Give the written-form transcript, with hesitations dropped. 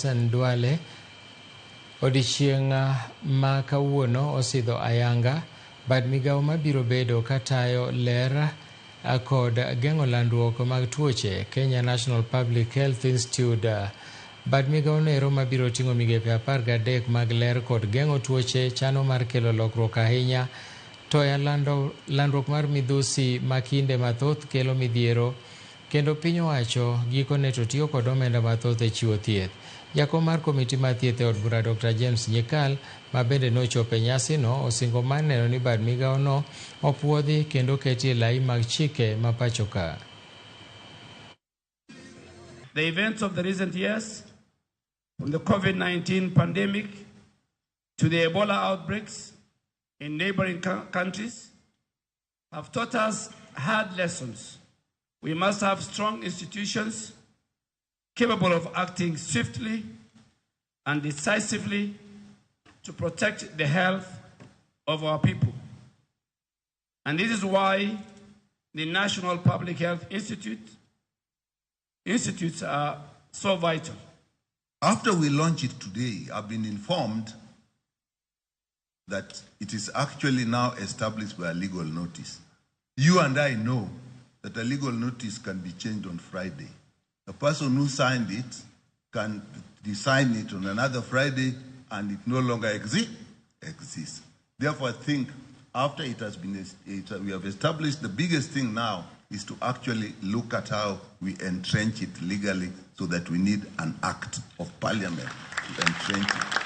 Hassan Duale odiechieng' ma kawuono osidho ayanga bad migawo mabiro bedo katayo ler kod geng'o landruok mag tuoche Kenya National Public Health Institute. Bad migawo nero mabiro ting'o migepe 13 mag ler kod geng'o tuoche chano mar kelo lokruok ahinya to ya lando landruok mar midhusi ma kinde mathoth kelo midhiero kendo piny owacho gikone to tiyo kod omenda mathoth e chiwo thieth. Jakom mar komiti mar thieth e od bura Dr. James Nyikal ma bende nochopo e nyasino osingo mar neno ni bad migawono opuodhi kendo oketi e lai mag chike ma pacho ka. The events of the recent years, from the COVID-19 pandemic to the Ebola outbreaks in neighboring countries, have taught us hard lessons. We must have strong institutions capable of acting swiftly and decisively to protect the health of our people. And this is why the National Public Health Institutes are so vital. After we launch it today, I've been informed that it is actually now established by a legal notice. You and I know that a legal notice can be changed on Friday. The person who signed it can design it on another Friday and it no longer exists. Therefore, I think after it has been, we have established, the biggest thing now is to actually look at how we entrench it legally so that we need an act of parliament to entrench it.